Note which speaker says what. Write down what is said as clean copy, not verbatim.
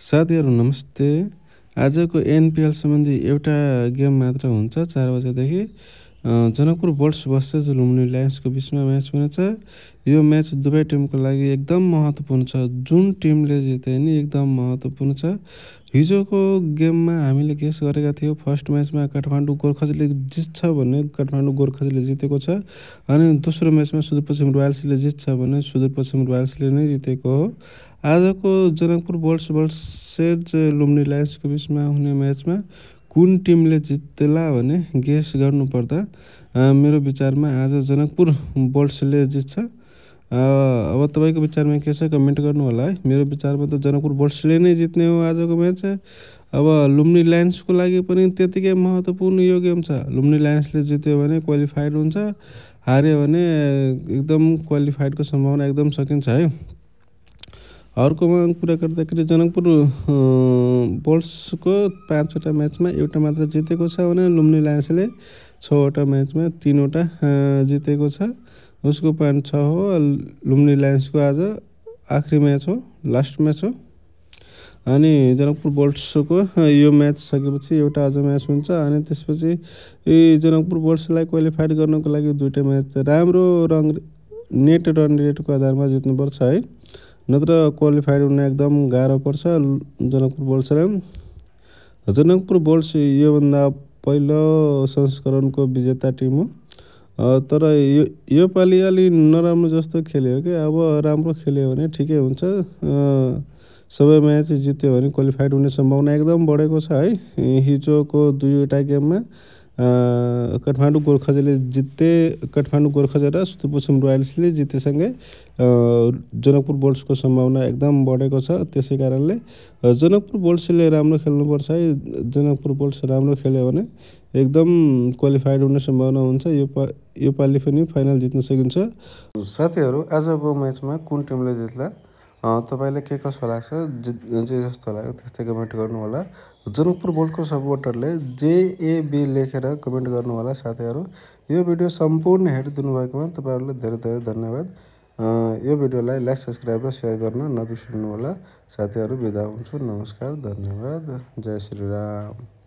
Speaker 1: साथीहरू नमस्ते। आजको एनपिएल सम्बन्धी एउटा गेम मात्र हुन्छ 4 बजेदेखि। जनकपुर बोल्ट्स भर्सेस लुम्बिनी लायन्सको बिचमा म्याच हुनेछ। यो म्याच दुवै टिमको लागि एकदम महत्त्वपूर्ण छ। जुन टिमले जिते नि एकदम महत्त्वपूर्ण छ। हिजोको गेममा हामीले गेस गरेका थियौँ फर्स्ट म्याचमा काठमाडौँ गोर्खाजले जित्छ भने काठमाडौँ गोर्खाजले जितेको छ। अनि दोस्रो म्याचमा सुदूरपश्चिम रोयल्सले जित्छ भने सुदूरपश्चिम रोयल्सले नै जितेको हो। आजको जनकपुर बोल्ट्स भर्सेस लुम्बिनी लायन्सको बिचमा हुने म्याचमा कुन टिमले जित्ला भने गेस गर्नुपर्दा मेरो विचारमा आज जनकपुर बोल्ट्सले जित्छ। अब तपाईँको विचारमा के छ कमेन्ट गर्नु होला है। मेरो विचारमा त जनकपुर बोल्ट्सले नै जित्ने हो आजको म्याच। अब लुम्बिनी लायन्सको लागि पनि त्यतिकै महत्त्वपूर्ण यो गेम छ। लुम्बिनी लायन्सले जित्यो भने क्वालिफाइड हुन्छ, हार्यो भने एकदम क्वालिफाइडको सम्भावना एकदम सकिन्छ है। अर्कोमा कुरा गर्दाखेरि जनकपुर बोल्ट्सको 5वटा म्याचमा एउटा मात्र जितेको छ भने लुम्बिनी लायन्सले 6वटा म्याचमा 3वटा जितेको छ। उसको पॉइन्ट 6 हो। लुम्बिनी लायन्सको आज आखिरी म्याच हो, लास्ट म्याच हो। अनि जनकपुर बोल्ट्सको यो म्याच सकेपछि एउटा अझ म्याच हुन्छ। अनि त्यसपछि जनकपुर बोल्ट्सलाई क्वालिफाइड गर्नको लागि 2टा म्याच राम्रो नेट रन रेटको आधारमा जित्नुपर्छ है, नत्र क्वालिफाइड हुन एकदम गाह्रो पर्छ जनकपुर बोल्ट्सलाई। जनकपुर बोल्ट्स योभन्दा पहिलो संस्करणको विजेता टिम हो। तर यो पालि अलि नराम्रो जस्तो खेल्यो कि अब राम्रो खेल्यो भने ठिकै हुन्छ। सबै म्याच जित्यो भने क्वालिफाइड हुने सम्भावना एकदम बढेको छ है। हिजोको 2वटा गेममा काठमाडौँ गोर्खाजले जिते। काठमाडौँ गोर्खाज र सुदूरपश्चिम रोयल्सले जितेसँगै जनकपुर बोल्ट्सको सम्भावना एकदम बढेको छ। त्यसै कारणले जनकपुर बोल्ट्सले राम्रो खेल्नुपर्छ है। जनकपुर बोल्ट्स राम्रो खेल्यो भने एकदम क्वालिफाइड हुने सम्भावना हुन्छ। यो पालि पनि फाइनल जित्न सकिन्छ। साथीहरू आजको म्याचमा कुन टिमले जित्ला तपाईँलाई के कसो लाग्छ जे जस्तो लाग्यो त्यस्तै कमेन्ट गर्नु होला। जनकपुर बोल्टको सपोर्टरले JAB लेखेर कमेन्ट गर्नु होला। साथीहरू यो भिडियो सम्पूर्ण हेरिदिनु भएकोमा तपाईँहरूलाई धेरै धेरै धन्यवाद। यो भिडियोलाई लाइक सब्सक्राइब र सेयर गर्न नबिर्सनु होला। साथीहरू बिदा हुन्छु। नमस्कार, धन्यवाद, जय श्री राम।